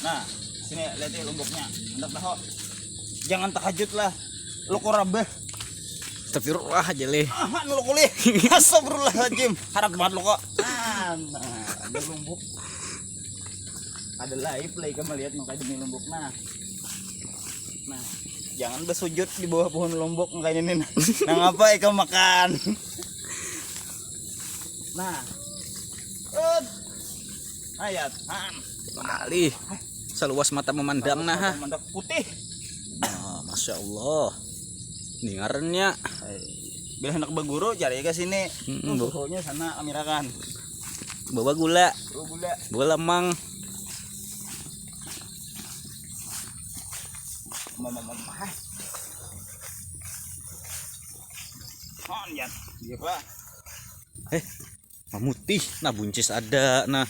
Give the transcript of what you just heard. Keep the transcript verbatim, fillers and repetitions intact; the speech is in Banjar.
Nah, sini lihat ya lomboknya. Hendak tahu. Jangan tahajud lah. Loko rabah. Astagfirullah aja leh. Aha, loko leh. Astagfirullahaladzim. Harat banget loko. Nah, nah, ada lombok. Ada live lah ikam melihat makanya demi lombok. Nah. Nah, jangan bersujud di bawah pohon lombok makanya ini. Nah, ngapa ikam makan? Nah. Ut. Ayat. Han. Malih. Saluas mata memandang nah. Mandak putih. Nah, Masya Allah. Ini ngarannya. Bila hendak berguru cari ke sini. Mm-mm, Tuh, Bu. suhunya sana amirakan. Bawa gula. Guru gula. Bawa lemang. Mama mama. Han ya. Dia apa? Mamutih. Nah, buncis ada. Nah,